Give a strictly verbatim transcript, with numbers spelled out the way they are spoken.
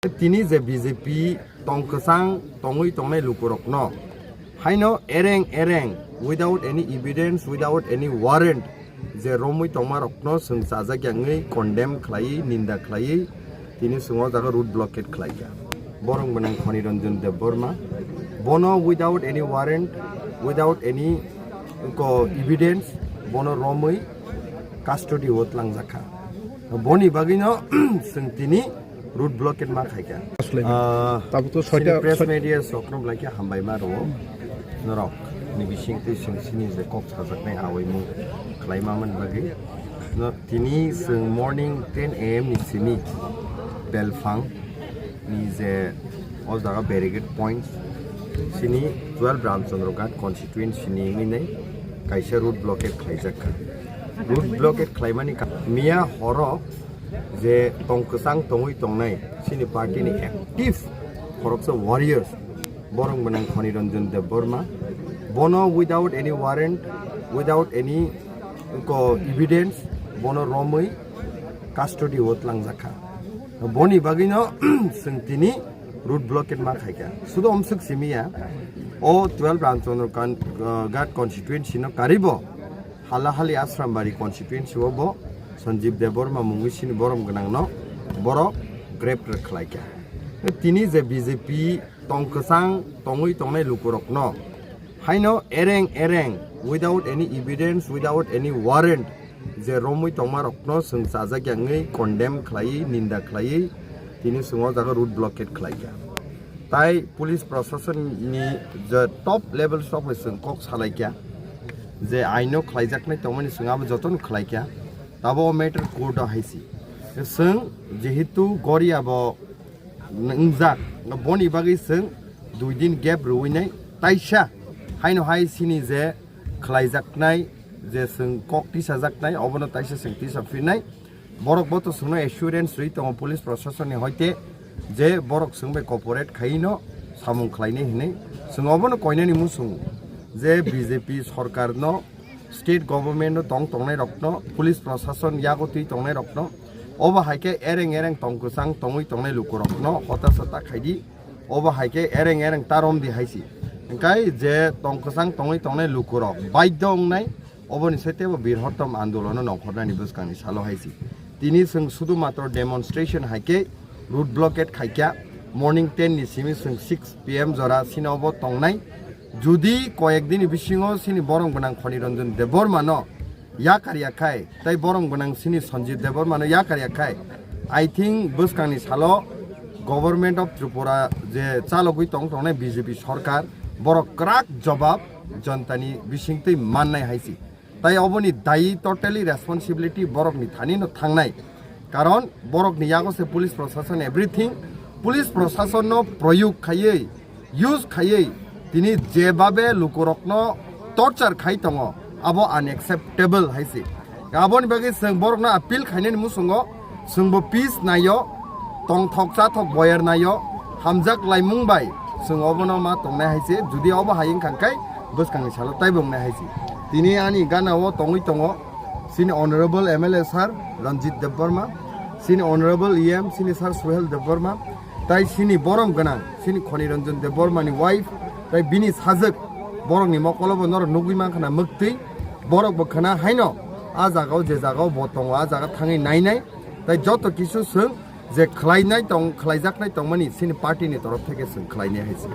Tini je B J P tong kwchang tongwi tongnai lukurokno haino ereng ereng, without any evidence, without any warrant, je romwi tongmarokno chwng chajakya wngwi condemn khlaiwi, ninda khlaiwi, tini chwng o jaga road blockade khlaikha. Borok gwnang Khoni Ranjan Debbarma, bono without any warrant, without any ko evidence, bono romwi custody o twlangjakha. Boni bagwino chwng tini road blockade ma khaikha. Asle. Ah, tabuk to chini soita, press soi- media sokno blaikhe hambai ma rwo. Norok ni bising twi chwng chini je kok sajaknai awaimung khlaima man bagwi. No, tini chwng morning ten A M ni simi Belphang ni je o jaga barricade point, chini twelve Ramchandra Ghat constituency ni wngwi nai kaisa road blockade khlaijak kha. Road blockade khlaimani ka-, miya horo je tong kwchang tongwi tongnai chini party ni active khoroksa warriors, borok gwnang Khoni Ranjan Debbarma, bono without any warrant, without any ko evidence, bono romwi custody o twlangjakha. Boni bagwino chwng tini road blockade ma khaikha. Sudo omswk simi ya, o twelve Ramchandra Kan-, uh, Ghat constituency no karibo Halahali Asrambari constituency o bo Sanjeev Debbarma mungwi sini borom gwnang no borok grab khlaikha. Tini je B J P tong kwchang tongwi tongnai lukurokno haino ereng ereng, without any evidence, without any warrant, je romwi tongmarokno chwng chajakya wngwi condemn khlaiwi, ninda khlaiwi, tini chwng o jaga road blockade khlaikha. Tai police proshasonni je top level sok bai chwng kok salaikha, je aino khlaijaknai tongmani chwng abo jotono khlaikha, tabo o matter court o haisi. Chwng jehetu goria bo wngjak, boni bagwi chwng dui din gap rwinai taisa haino hai sini je khlaijaknai, je chwng kok tisajaknai, obono taisa chwng tisa phinai. Borok bo to chwngno assurance rwi tongo police proshasonni hoite je borok chwng bai cooperate khaino samung khlainai hinwi. Chwng obono koinani muchungo je B J P sorkarno, state government no tong tongnai rokno, police proshashan yago twi tongnai rokno, obo hai khe ereng ereng tong kwchang tongwi tongnai lukurokno hota sota khaidi, obo hai khe ereng ereng ta romdi hai si. Hwnkhe je tong kwchang tongwi tongnai lukurok baidhyo wngnai, oboni sai teibo birhottom andolono nongkhornani bwskangni salo hai si. Tini chwng sudu matro demonstration hai khe road blockade khaikha, morning ten ni simi chwng six P M jora sini obo tongnai. Judi koyek dini bisingo sini borom gwnang Khoni Ranjan Debbarma no yakar yakhai, tai borom gwnang sini Sanjeev Debbarma no yakar yakhai, I think bwskangni salo Government of Tripura je chalogwi tong tongnai B J P sorkar, borok kwrak jobab jontani bisingtwi mannai hai si. Tai oboni dayi totally responsibility borokni thani no thangnai. Karon borokni yago se police proshashan everything. Police proshashan no proyog khaiwi, use khaiwi, tini jebabe lukurokno torture khai tongo, abo unacceptable hai se. Aboni bagwi chwng borokno appeal khainani muchungo, chwngbo peace naio, tongthok chathok boyar naio, hamjak laimung bai chwng obono ma tongnai hai se, judi obo hai wngkha khe bwskangni salo taibo wngnai hai se. Tini ani gana o tongwi tongo, sini Honorable M L A sir Ranjit Debbarma, sini Honorable E M, sini sir Suhel Debbarma, tai sini borom gwnang, sini Khoni Ranjan Debbarma ni wife, tai bini sajwk, borokni mokolo bo norok nugwi mankha na mwktwi, borok bo khna haino, a jaga o je jaga o bo tongo, a jaga thangwi nainai, tai joto kisu chwng je khlainai tong, khlaijaknai tongmani sini party ni torof theke chwng khlainai hai se.